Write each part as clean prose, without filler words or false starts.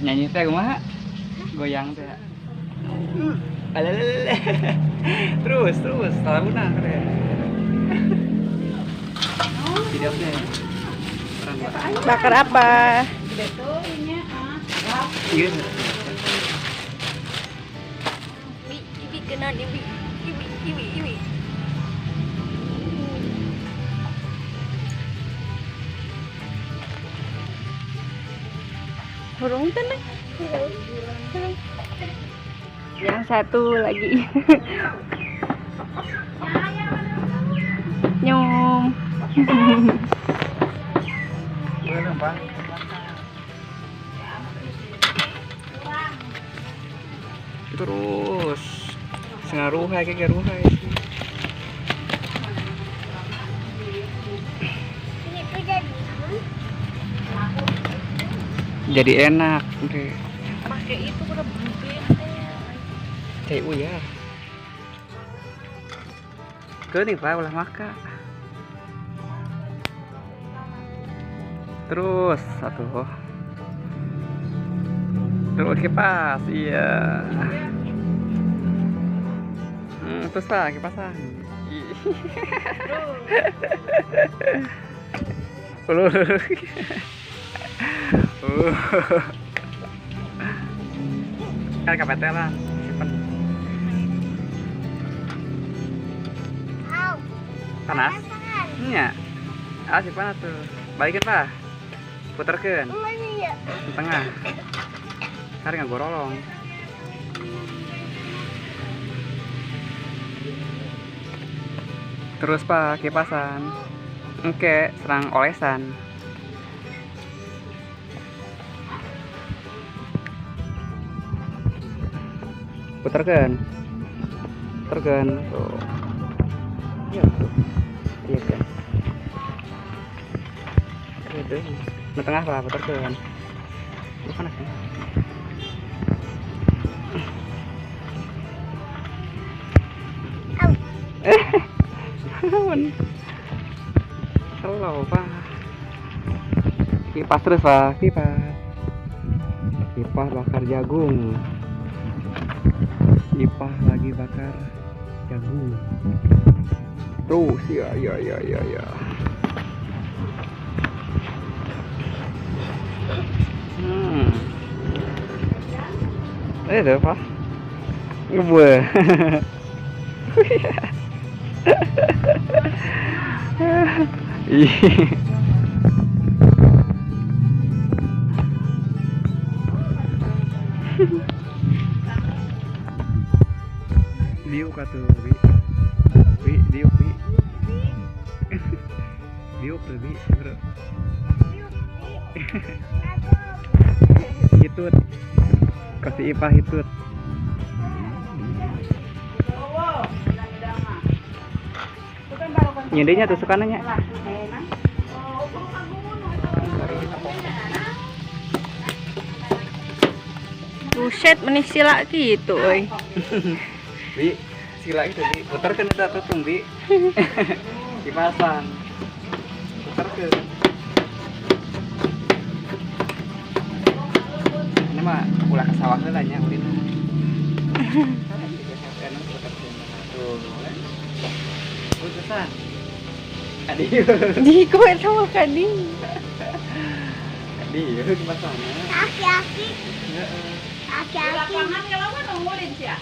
Nyanyi teh kumaha? Goyang teh. Alalala. Terus, terus, talaguna keren. Tidak teh. Bakar apa? Iya. Ibi kena ibi ibi ibi ibi. Burung tenang. Yang satu lagi. Nyum. Terus sengaruh kayak ruhai. Jadi enak. Oke. Pakai itu udah berhenti. CU ya. Keuning Pak ulah maka. Terus satu. Terus kipas, iya. Terus Pak kipasan. Terus. Kan kapetelan, simpen. Panas? Iya. Ah, si panas tuh. Balikin, Pak. Puterkeun. Di tengah. Hari nggak gorolong. Terus, Pak, kipasan. Oke, serang olesan. Puterkeun. Puterkeun. Tuh. Iya, tuh. Iya kan. Itu. Di tengah lah, puterkeun. Itu panas ya. Slow, Pak. Kipas terus, Pak. Kipas. Kipas bakar jagung. Ipah lagi bakar jagung. Terus ya ya ya ya ya. Itu Pak. Ngebuah. Diuk atuh, Bi. Bi, diuk, Bi. Diuk tuh, Bi, bro. Hitut. Kasih Ipah hitut. Nyendenya tuh sukananya. Buset, menih sila gitu, oi. Bi, sila itu, Bi. Puterkeun eta tutung, Bi. Dipasang. Puterkeun. Ini mah ulah ke sawah heula nya ulin. Tuh. Putusan. Adieu. Di kok eta mah kadi. Adieu dipasangna. Aki-aki. Heeh. Aki-aki. Lapangan kalau mah nungguin sih ya.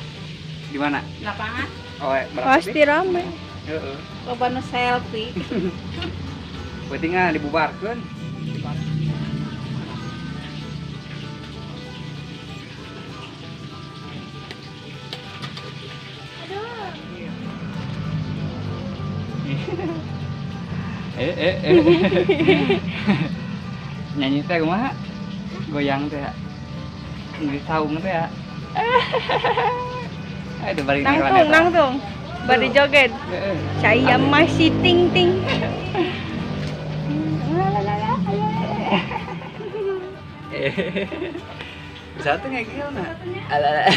Di mana? Lapangan. Oh, pasti rame. Heeh. Loba nu selfie. Penting ah dibubarkeun. Aduh. Nyanyi teh kumaha? Goyang teh. Di saung teh ya. Aduh, balik nangtung, nangtung. Bari joget. Saya masih ting ting. Bisa tuh ngegil nah. Alah.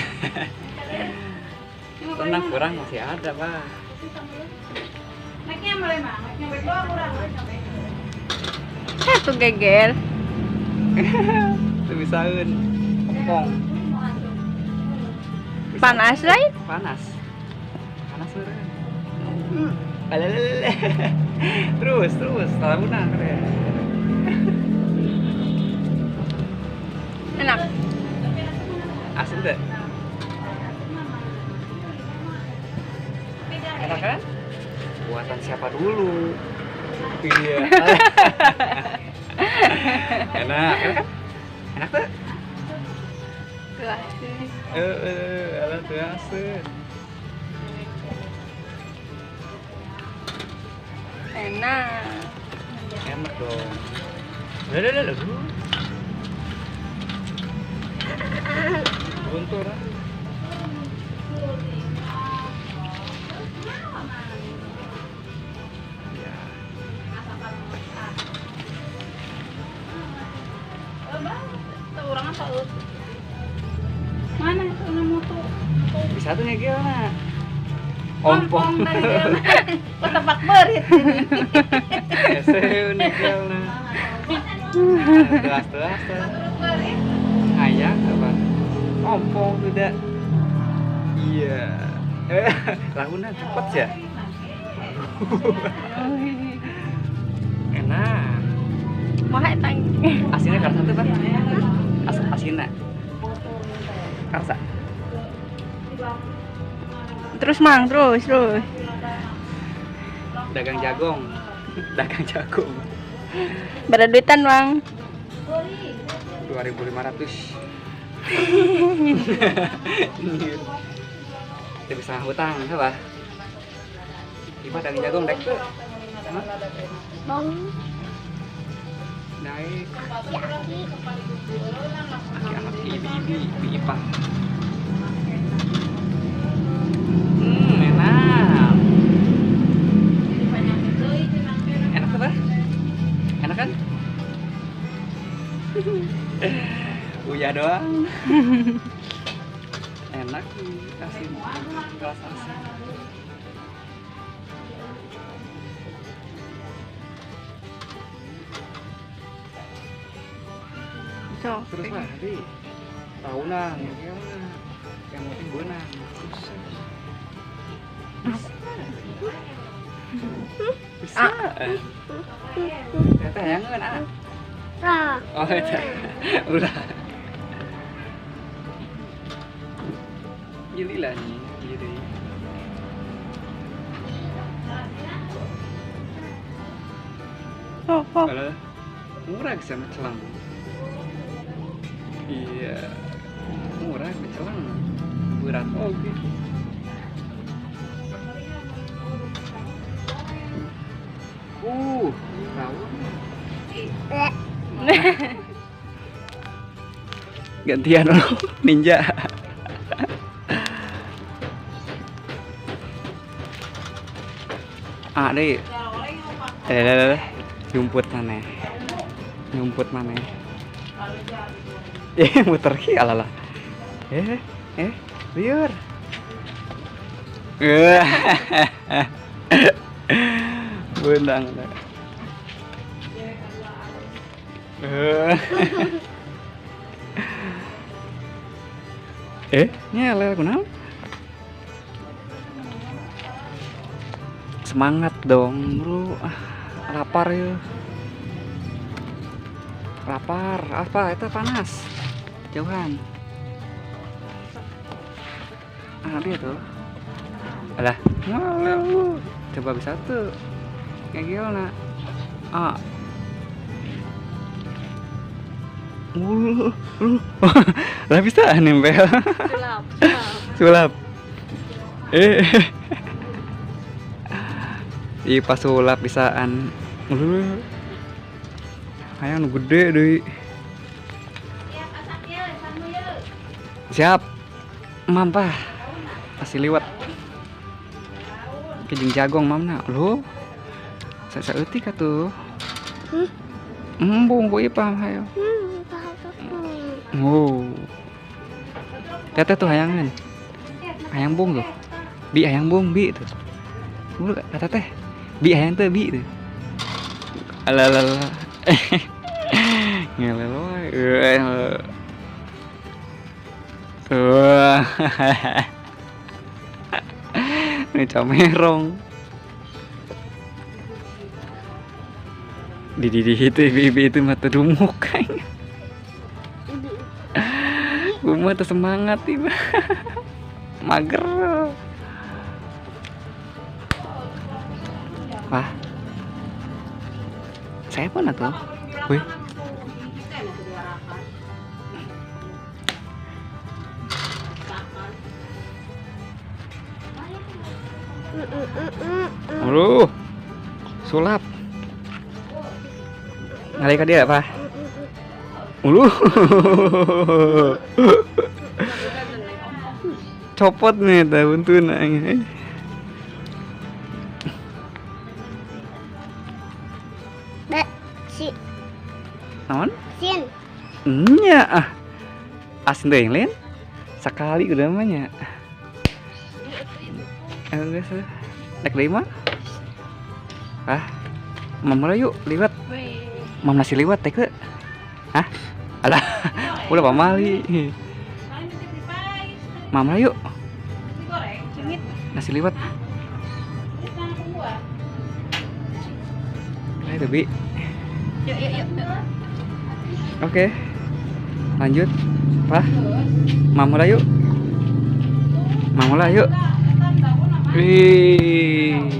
Tenang, kurang masih ada, Pak. Naiknya mulai mah, naiknya berdua kurang. Tuh geger. Tuh bisaeun. Ompong. Panas lain? Panas. Panas meureun. Alalala. Terus, terus, talabuna keren. Enak. Asin teh. Enak kan? Buatan siapa dulu? Iya. Enak, enak kan? Enak tuh? Alah tuh asin. Enak. Enak dong. Udah, Guntur. Ya. Mana itu moto? Bisa tuh ngegel na. Ompong. Kok tepak berit ini. Ese ngegel na. Telas. Ayah apa? Ompong tidak. Iya. Lahuna cepet ya. Enak. Mahal tang. Asinnya karasa tuh, Pak? Asinnya. Karasa. Terus mang, terus. Dagang jagung. Dagang jagung. Berduitan, Bang. 2.500. Kita bisa hutang, apa? Iba dagang jagung dek tuh. Bang. Naik. Aki-aki, ibi-ibi, ibi ipah. Enak. Enak tuh, Pak? Enak kan? Uya doang. Enak asin. Kelas asin. So, terus lah, di tahunan, ya, yang penting benang. Bisa. Ternyata hayangan, ah. Oh, itu. Ulah. Gili lah nih, gili. Oh, oh. Kalau murah bisa mencelang. Iya, murah mencelang. Berat oke. Rawon. Gantian lo, ninja. Ah, deh. Nyumput mana? Nyumput mana? Muter ki alalah. Liur. Benang. Nyelel kunaon? Semangat dong, bro. Ah, lapar ya. Lapar, apa itu panas. Jauhan. Ah, dia tuh. Alah, nyelel lu. Coba bisa tuh. Kayak gimana? Ah. Lah bisa nempel. Sulap. Sulap. Ih, pas sulap bisaan. Hayang nu gede deui. Siap. Mampah. Pasti liwat. Kijing jagong mamna. Loh. Saeutik atuh. Embung ku ipah hayo. Oh. Teteh tuh hayangan. Hayang bung tuh. Bi hayang bung bi tuh. Bulu kata teh. Bi hayang teh bi tuh. Alah. Ngelel wae. Tuh. Ini camerong. Di itu ibu-ibu itu mata dumuk kayaknya. Gue mah semangat tiba. Mager. Wah. Saya pun atuh. Wih. Aduh. Sulap. Ngalih ka dia, Pak. Uluh. Copot nih tah buntuna. Be, si. Naon? Sin. Nya ah. Asin teuing lain. Sakali udah mah nya. Geus. Rek deui mah? Ah. Mam yuk liwat. Mam nasi liwat teh ke. Hah? Alah. Ulah pamali. Mam yuk. Nasi liwat. Ayo, Bi. Yuk, yuk, yuk. Oke. Lanjut. Pak. Mam yuk. Mam yuk. Wih.